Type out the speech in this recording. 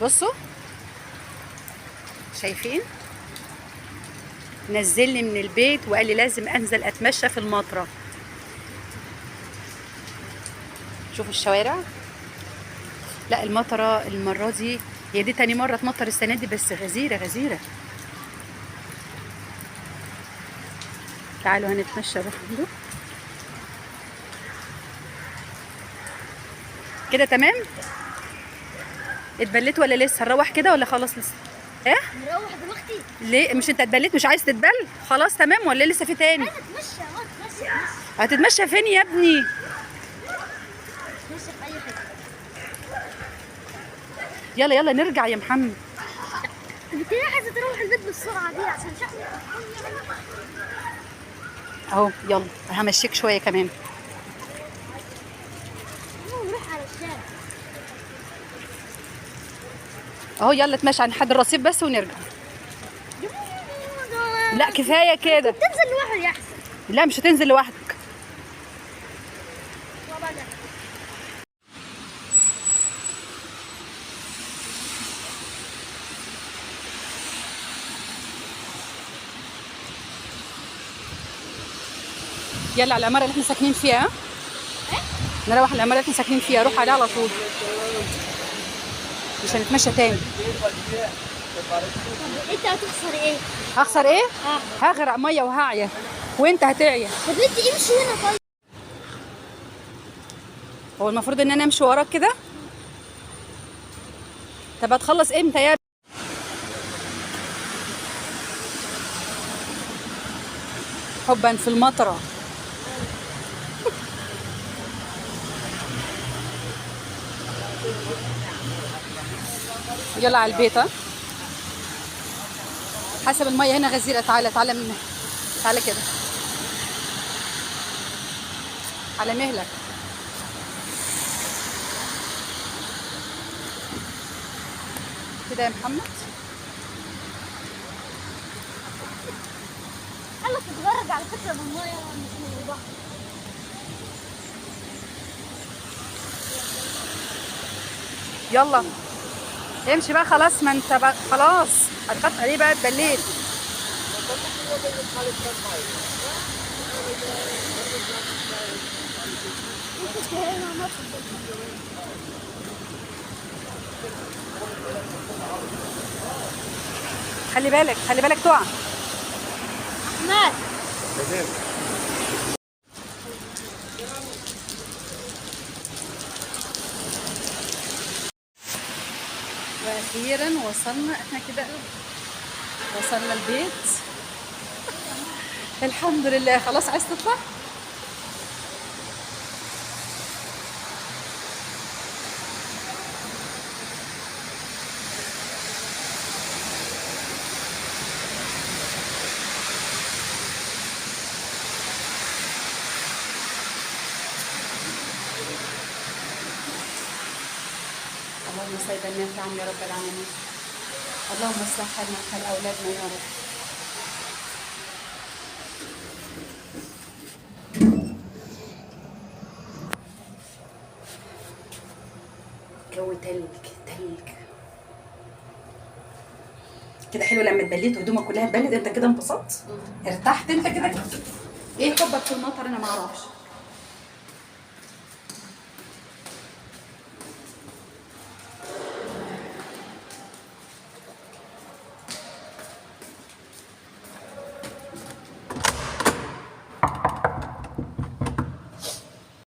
بصوا شايفين، نزلني من البيت وقال لي لازم انزل اتمشى في المطره. شوفوا الشوارع. لا المطره المرة دي، هي دي تاني مرة تمطر السنة دي، بس غزيرة غزيرة. تعالوا هنتمشى نروح عنده كده. تمام، اتبليت ولا لسه؟ هنروح كده ولا خلاص لسه؟ ايه نروح دلوقتي؟ ليه؟ مش انت اتبليت؟ مش عايز تتبل؟ خلاص تمام، ولا لسه في تاني؟ عايزه اتمشى. اتمشى اتمشى. هتتمشى فين يا ابني؟ اتمشى في اي حتة. يلا يلا نرجع يا محمد. طب انت ليه عايزه تروح البيت بالسرعة دي؟ عشان شكلك اهو يلا همشيك شوية كمان. نروح على الشارع. اهو يلا اتمشى عن حد الرصيف بس ونرجع. لا كفاية كده. تنزل لوحدي احسن. لا مش هتنزل لوحدك. يلا على العمارة اللي احنا ساكنين فيها. نروح العمارة اللي احنا ساكنين فيها، روح عليها على طول، مش هنتمشى تاني. طب انت هتخسر ايه؟ هخسر ايه؟ هغرق مية وهعيا وانت هتعيا. طب انت امشي هنا طيب. هو المفروض ان انا امشي وراك كده؟ طب هتخلص امتى يا حبا في المطره؟ يلا على البيت. ها حسب المية هنا غزيرة. تعالى تعالى من تعالى كده على مهلك. كده يا محمد. يلا تتغرق على فكرة بالمية مش من البحر. يلا امشي بقى خلاص، ما انت بقى خلاص هتخاف عليه بقى اتبليت. انت هنا نفسك. خلي بالك خلي بالك تقع. احمد واخيرا وصلنا احنا كده، وصلنا البيت الحمد لله. خلاص عايز تطلع؟ اللهم صيبا نافعا يا رب العالمين. اللهم اصلح حالنا وحال اولادنا يا رب. جو تلج تلج كده حلو. لما اتبليت هدومك كلها اتبلت، انت كده انبسطت، ارتحت انت كده. ايه حبك في المطر؟ انا ما اعرفش.